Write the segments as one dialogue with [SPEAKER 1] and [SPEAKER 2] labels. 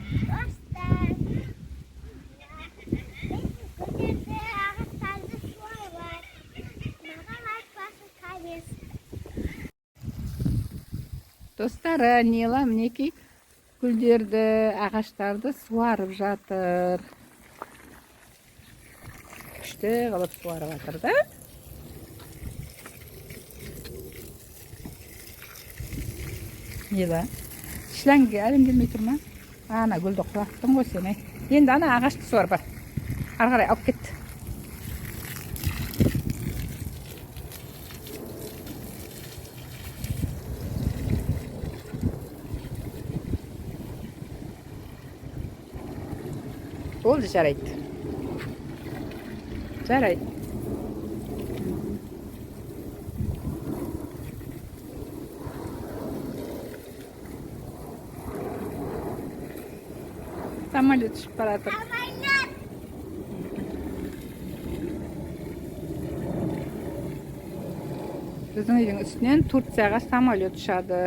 [SPEAKER 1] Достар, мен гүлдерді, ағаштарды суарып. Маған лайк басып коммент.
[SPEAKER 2] Достары, Нила мінекей гүлдерді, ағаштарды суарып жатыр. Күшті қылып суарып жатыр да. Нила, шланг әлің келмей тұр ма? Ана гүлді құлаттың ғой сен, ей. Енді ана ағашты суар, бар. Ары қарай алып кет. Болды, жарайды. Жарайды. Самолет ұшып бара жатыр.
[SPEAKER 1] Самолет!
[SPEAKER 2] Біздің үйдің үстінен Турцияға самолет ұшады.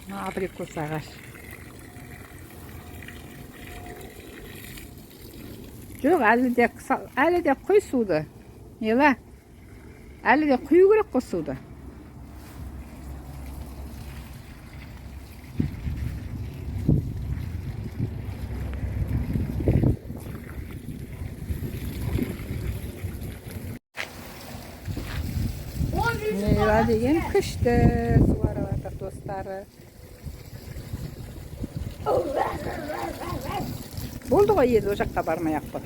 [SPEAKER 2] Мына абрикос ағаш. Жоқ, әлі де құй суды. Нила, әлі де құю керек қой суды. Нила деген күшті суарып жатыр, достары. Болды ғой, енді ол жаққа бармай ақ қой.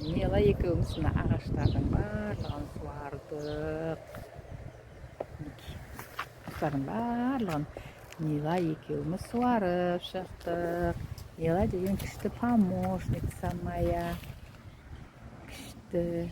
[SPEAKER 2] Нила екеуміз мына ағаштардың барлығын суардық. Мінекей. Ағаштардың барлығын Нила екеуміз суарып шықтық. Нила деген күшті помощница моя. Күшті.